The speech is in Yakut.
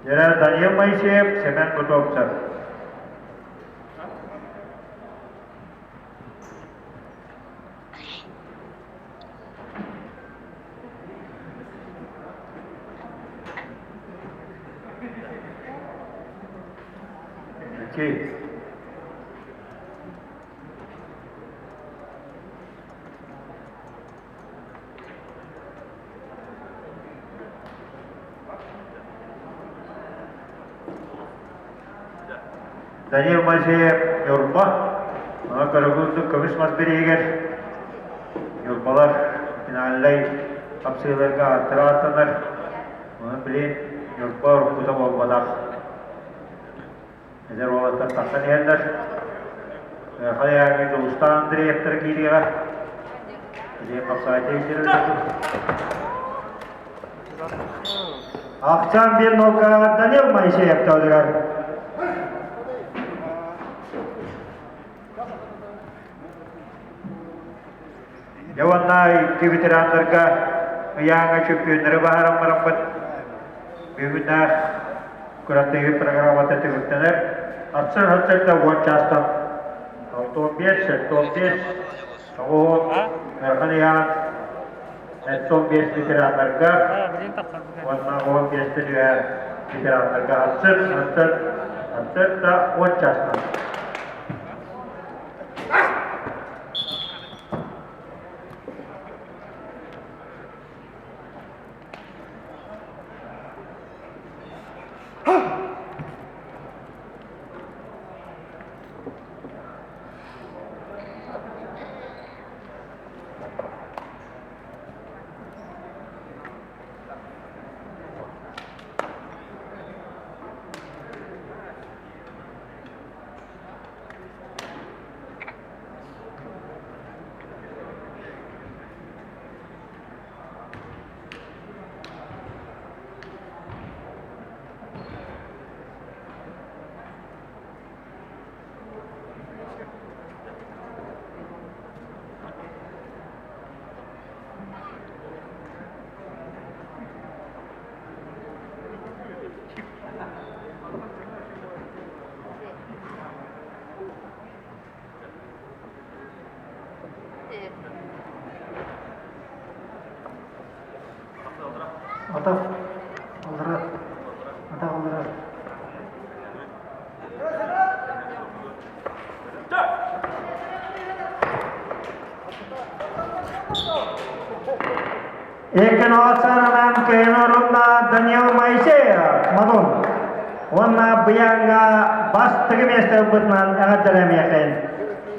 Дьэрэ Данил Моисеев, Семен Готовцев. Окей. Данил Мазеев Ньурба Аны көрөгүлдүк көмүс мас бириһигэр Ньурбалар финальнай хапсыыларга ааттара ааттанар. Оны билин Ньурба уруккута буолбатах. Эдэр уолаттар тахсан иһэллэр. Хайааҥҥы Дьулустаан Андреевтар киириэҕэ. Билиэн хапсаайта иһитир Ахчан биир нолга Данил Моисеев төлүгэр. Дьэ уонна икки ветераннарга ыйааҥҥа чөмпүйүөннэри баһаран бараммыт бүгүннээх күрэхтэһии программата түмүктэнэр. Ацыр хацырда уон чаастан 65, 75, тоҕуһун Эрхан Ыйаан 75 ветераннарга уонна 15 түһэ ветераннарга ацыр, ацыр, ацыр да уон чаастан. Атах аллара, атах аллара. Экономиканан кыһын Даниил Моисеев Модун уонна Быйаҥҥа бастакы миэстэ ылбытынан эҕэрдэлэмиэхин.